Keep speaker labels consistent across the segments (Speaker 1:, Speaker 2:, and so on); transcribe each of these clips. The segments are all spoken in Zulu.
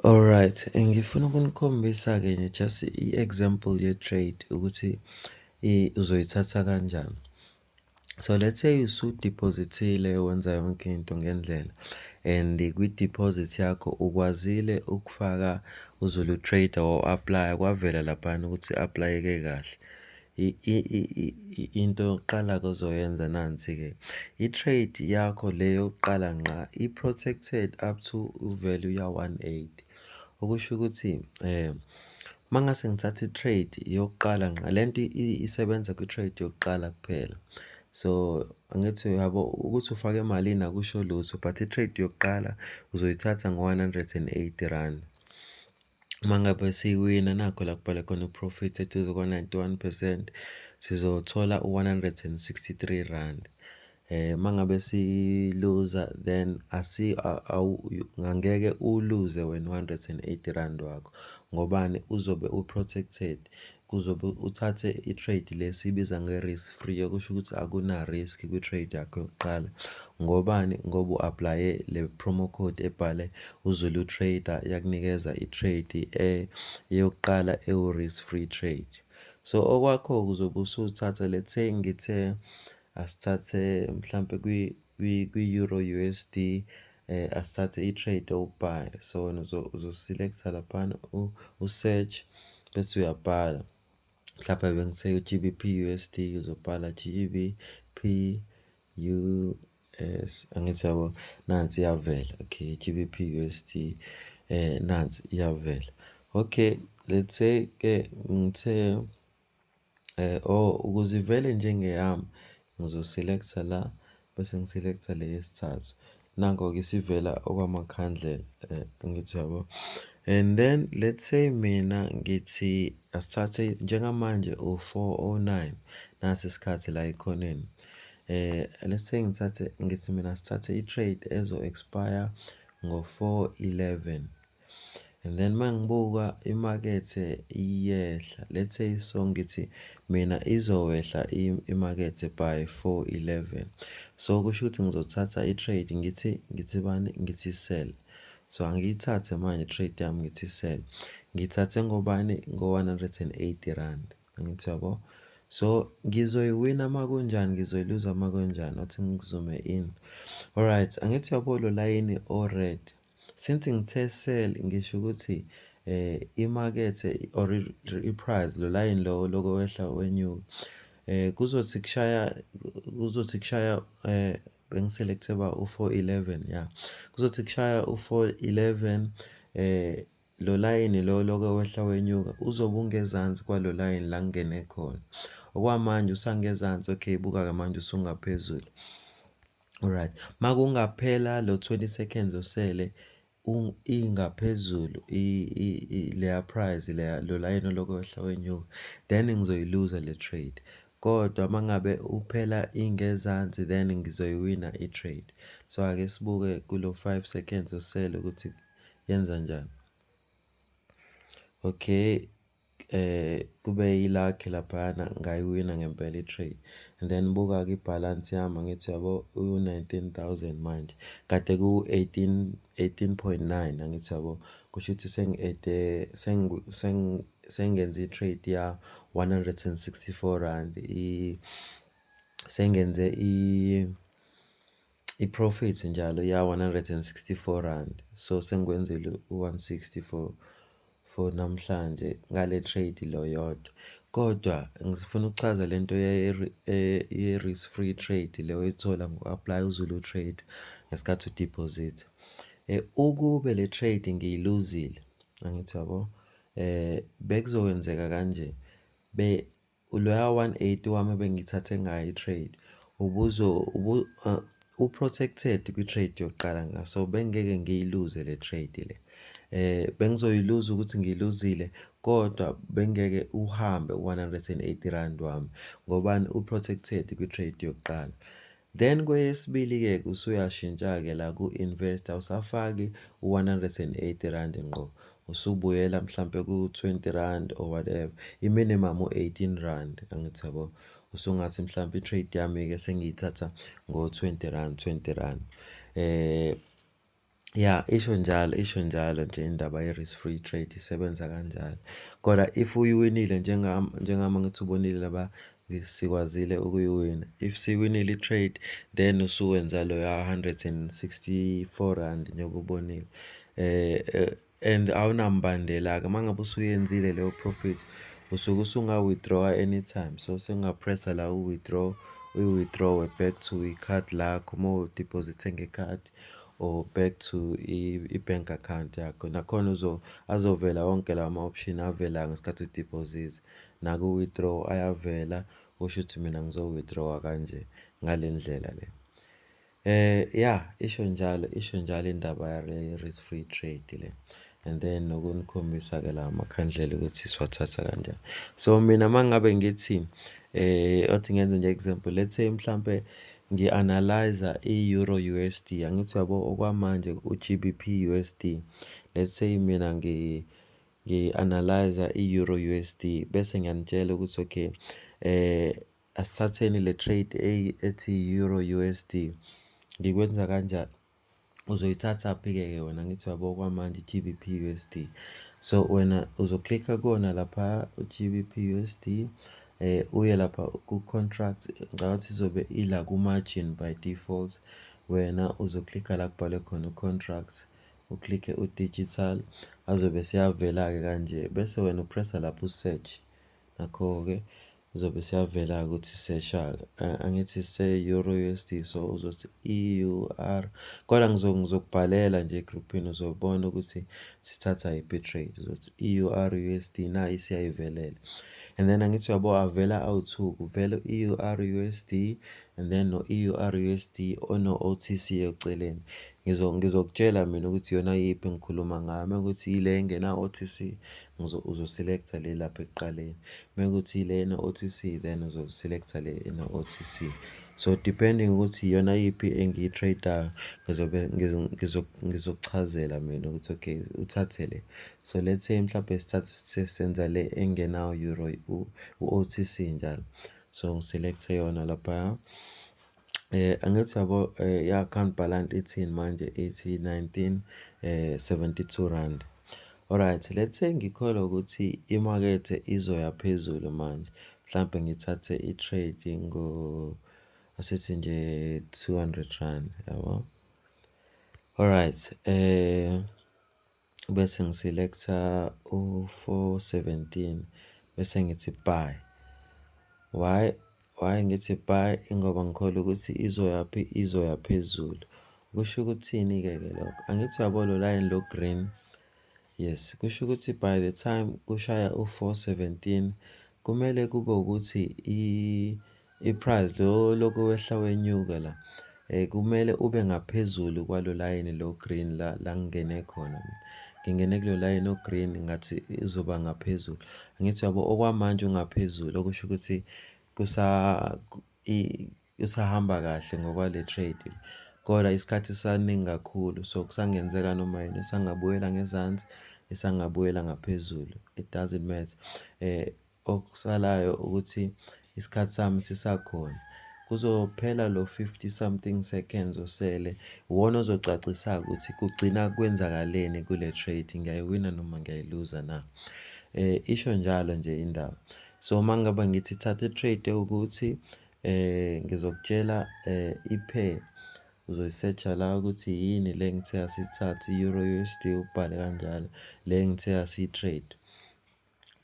Speaker 1: Alright, ngifuna ukunikhombisa-ke nje just i-example ye-trade ukuthi uzoyithatha kanjani. So let's say usu-deposit-ile, wenza yonke into ngendlela and kwi-deposit yakho ukwazile ukufaka uZulu Trader wawu-apply-a, kwavela laphayana ukuthi i-apply-eke kahle. Into yokuqala-ke ozoyenza nansi-ke, i-trade yakho le yokuqala ngqa i-protected up to value ya-180. Okusho ukuthi uma ngase ngithathe i-trade yokuqala ngqa, lento isebenza kwi-trade yokuqala kuphela. So angithi uyabo ukuthi ufake malini akusho lutho, but i-trade yokuqala uzoyithatha ngo-R180. Uma ngabe siyiwina, nakhu la kubhalwe khona u-profit eduze kwa-91%, sizothola u-R163. Uma ngabe siluza, then angeke uluze wena u-R180 wakho. Ngobani? Uzobe u-protected, kuzobe uthathe i-trade le esiyibiza nge-risk free, okusho ukuthi akuna-risk kwi-trade yakho yokuqala. Ngobani? Ngoba u-apply-e le promo code ebhale uZulu Trader, yakunikeza i-trade yokuqala ewu-risk free trade. So okwakho uzobe usuthatha, let's say ngithe asithathe mhlampe kwi-Euro USD, asithathe i-trade ewu-buy. So wena uzo-select-a laphana, u-search, bese uyabhala mhlawumbe bengithe u-GBP USD, uzobhala GBP US, angithi yabo, nansi iyavela. Okay, GBP USD, nansi iyavela. Okay, let's say ke ngithe oh, ukuze ivele njengeyami, ngizo-select-a la bese ngi-select-a le yesithathu. Nanko-ke isivela okwamakhandlela, angithi uyabo. And then let's say mina ngithi asithathe njengamanje u-4:09, nasi isikhathi la ekhoneni. Let's say ngithathe, ngithi mina sithathe i-trade ezo-expire ngo-4:11 and then mangibuka imakethe iyehla, let's say, so ngithi mina izowehla imakethe by 4:11, so kusho ukuthi ngizothatha i-trade, ngithi bani? Ngithi sell. So angiyithathe manje i-trade yami, ngithi sell. Ngithathe ngobani? Ngo-R180, angithi yabo. So ngizoyiwina makunjani, ngizoyiluza makunjani? Athi ngizoom-e in. Alright, angithi uyabo lo layini o-red, since ngithe sell, ngisho ukuthi imakethe or i-price, lo layini lo loko wehla wenyuka, kuzothi kushaya bengi-select-e ba u-4:11, ya, kuzothi kushaya u-4:11, lo layini lo loko wehla wenyuka uzobe ungezansi kwalo layini la ngingene khona. Okwamanje usangezansi. Okay, buka-ke manje usungaphezulu. Alright, makungaphela lo 20 seconds osele ingaphezulu leya price leya, lo layini oloko wehla wenyuka, then ngizoyiluza le trade, kodwa mangabe uphela ingezansi, then ngizoyiwina i-trade. So ake sibuke kulo 5 seconds osele ukuthi yenza njani. Okay, kube yilakhi laphayana, ngayiwina ngempela i-trade. And then buka-ke i-balance yami, angithi uyabo, u-19,000 manje, kade ku-18, 18.9, angithi uyabo. Kusho ukuthi sengi-add-e, sengenze i-trade ya R164, sengenze i-profit njalo ya R164. So sengikwenzile u-160 for namhlanje ngale trade lo yodwa. Kodwa ngifuna ukuchaza lento ye-risk free trade le oyithola ngo-apply uZulu Trade ngesikhathi u-deposit. Ukube le trade ngiyiluzile, angithi yabo, bekuzokwenzeka kanje: be loya 180 wami ebengithathe ngayo i-trade ubuzo u-protected kwi-trade yokuqala nga, so bengeke ngiyiluze le trade le. Bengizoyiluza ukuthi ngiyiluzile, kodwa bengeke uhambe u-R180 wami. Ngobani? U-protected kwi-trade yokuqala. Then kweyesibili-ke usuyashintsha-ke la ku-invest, awusafaki u-R180 ngqo, usubuyela mhlampe ku-R20 or whatever, i-minimum u-R18, angithi yabo. Usungathi mhlampe i-trade yami-ke sengiyithatha ngo-R20, R20. Ya, isho njalo, isho njalo nje indaba ye-risk free trade isebenza kanjalo. Kodwa if uyiwinile njengami angithi ubonile laba sikwazile ukuyiwina. If siyiwinile i-trade, then usuwenza loya R164 njengoba ubonile. And awunambandela-ke uma ngabe usuyenzile leyo profit, usuke usunga-withdraw-a anytime. So senga-press-a la u-withdraw, uyi-withdraw-e back to ikhadi lakho uma udiphozithe ngekhadi or back to i-bank account yakho. Nakhona azovela wonke lawa ma-option avelayo ngesikhathi udiphozitha, naku-withdraw ayavela, kusho ukuthi mina ngizo-withdraw-a kanje ngale ndlela le. Ya, isho njalo, isho njalo indaba yale risk free trade le. And then nokunikhombisa-ke la makhandlela ukuthi siwathatha kanjani. So mina uma ngabe ngithi othi ngenze nje example, let's say mhlampe ngi-analyze-a i-Euro U_S_D, angithi uyabo okwamanje u-G_B_P U_S_D. Let's say mina ngi-analyze-a i-Euro U_S_D bese ngiyanitshela ukuthi okay, asithatheni le trade ethi Euro U_S_D. Ngikwenza kanjani? Uzoyithathaphi-ke ke wena? Angithi uyabo okwamanje i-G_B_P U_S_D. So wena uzoklikha kuwona lapha u-G_B_P U_S_D, uye lapha ku-contract, ngicabanga ukuthi izobe ila ku-margin by default. Wena uzoklikha la kubhalwe khona u-contracts, uklikhe u-digital, azobe eseyavela-ke kanje bese wena upressa lapho u-search. Nakho-ke izobe seyavela-ke ukuthi search-a-ke, angithi se-Euro U_S_D, so uzothi E_U_R, kodwa ngizokubhalela nje egrupini uzobona ukuthi sithatha yiphi i-trade, uzothi E_U_R U_S_D nayi isiyayivelela. And then angithi uyabo avela awu-two, kuvela u-E_U_R U_S_D and then no-E_U_R U_S_D ono-O_T_C eceleni. Ngizokutshela mina ukuthi iyona yiphi engikhuluma ngayo. Uma kuwukuthi ile engena O_T_C, uzo-select-a le lapha ekuqaleni. Uma kuwukuthi ile eno-O_T_C, then uzo-select-a le eno-O_T_C. So depending ukuthi iyona yiphi engiyi-trade-ayo, ngizobe ngizokuchazela mina ukuthi okay, uthathe le. So let's say mhlampe sithathe senza le engenawo euro u-O_T_C njalo. So ngi-select-e yona laphaya. Angithi uyabo i-account balance ithini manje? Ithi R19.72. Alright, let's say ngikholwa ukuthi imakethe izoya phezulu manje, mhlampe ngithathe i-trade ngo asithi nje R200, yabo. Alright, bese ngi-select-a u-417 bese ngithi buy. Why? Why ngithi buy? Ingoba ngikholwa ukuthi izoyaphi? Izoya phezulu. Kusho ukuthini-ke ke lokho? Angithi uyabo lo line lo green? Yes, kusho ukuthi by the time kushaya u-417 kumele kube ukuthi i-price lo lokhu wehla wenyuka la, kumele ube ngaphezulu kwalo line lo green la la ngingene khona mina. Ngingene kulo line o-green ngathi izoba ngaphezulu. Angithi uyabo okwamanje ungaphezulu, okusho ukuthi kusahamba kahle ngokwale trade, kodwa isikhathi sisaningi kakhulu, so kusangenzeka noma yini, isangabuyela ngezansi, isangabuyela ngaphezulu, it doesn't matter. Okusalayo ukuthi isikhathi sami sisakhona. Kuzophela lo 50 something seconds osele, iwona ozocacisa-ke ukuthi kugcina kwenzakaleni kule trade, ngiyayiwina noma ngiyayiluza na. Isho njalo nje indaba. So uma ngabe ngithi thatha i-trade ewukuthi ngizokutshela i-pair, uzoyi-search-a la ukuthi yini le engithe asiyithathe, i-Euro U_S_D ubhale kanjalo, le engithe asiyi-trade.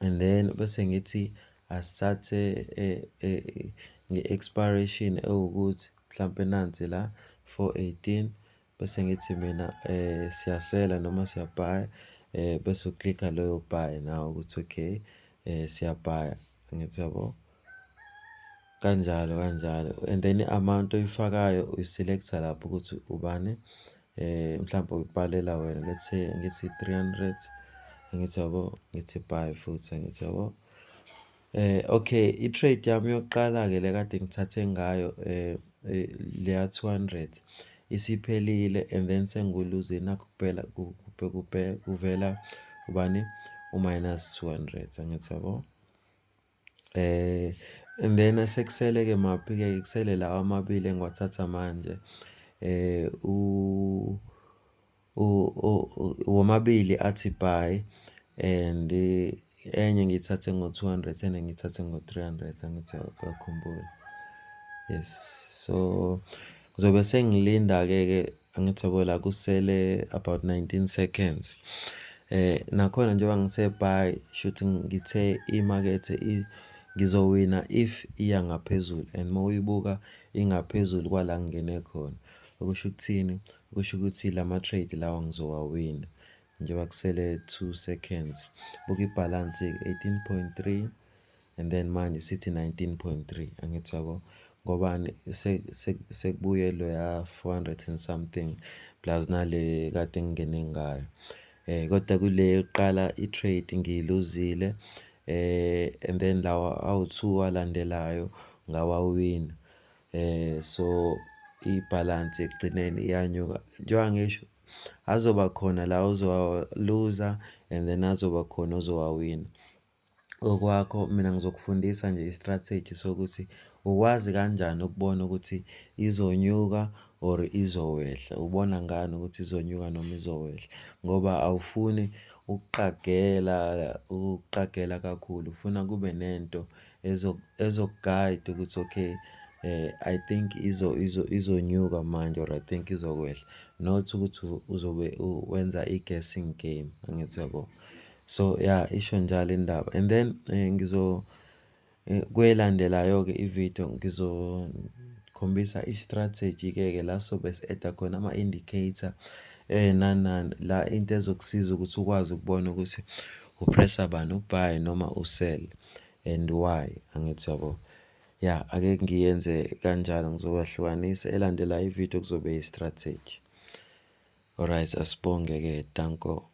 Speaker 1: And then bese ngithi asithathe nge-expiration ewukuthi mhlampe nansi la 418, bese ngithi mina siyasela noma siyabhaya, bese uklikha leyo buy nawe ukuthi okay, siyabhaya, angithi uyabo? Kanjalo kanjalo and then i-amount oyifakayo uyi-select-a lapho ukuthi ubani, mhlampe uyibhalela wena, let's say ngithi 300, angithi uyabo? Ngithi buy futhi, angithi uyabo? Okay, i-trade yami yokuqala-ke le kade ngithathe ngayo leya 200 isiphelile and then senguluzile, nakhu kuphela kuvela ubani? U-minus 200, angithi uyabo? And then sekusele-ke maphi-ke? Kusele lawa amabili engiwathatha manje, Womabili athi buy and enye ngiyithathe ngo-200, enye ngiyithathe ngo-300, angithi uyakhumbula? Yes, so ngizobe sengilinda-ke ke, angithi yabo, la kusele about 19 seconds. Nakhona njengoba ngithe buy, shuthi ngithe imakethe ngizowina if iya ngaphezulu, and mawuyibuka ingaphezulu kwala ngingene khona. Okusho ukuthini? Kusho ukuthi lama-trade lawa ngizowawina njengoba kusele 2 seconds. Buka ibhalansi, 18.3 and then manje sithi 19.3, angithi yabo? Ngobani? Sekubuye loya 400 and something plus nale kade ngingene ngayo. Kodwa kule yokuqala i-trade ngiyiluzile, and then lawa awu-2 alandelayo ngawawina. So ibhalansi ekugcineni iyanyuka. Njengoba ngisho, azoba khona la ozowaluza and then azoba khona ozowawina. Okwakho, mina ngizokufundisa nje i-strategy sokuthi ukwazi kanjani ukubona ukuthi izonyuka or izowehla. Ubona ngani ukuthi izonyuka noma izowehla? Ngoba awufuni ukuqagela, ukuqagela kakhulu, ufuna kube nento ezoku-guide ukuthi okay, I think izonyuka manje or I think izokwehla, not ukuthi uzobe wenza i-guessing game, angithi uyabo? So yeah, isho njalo indaba. And then ngizo kwelandelayo-ke ividiyo ngizokhombisa i-strategy-ke ke la sobe si-add-a khona ama-indicator, nani nani la, into ezokusiza ukuthi ukwazi ukubona ukuthi u-press-a bani, u-buy noma u-sell, and why, angithi uyabo? Ya, ake ngiyenze kanjalo, ngizokwahlukanisa. Elandelayo ividiyo kuzobe i-strategy. Alright, asibonge-ke, danko.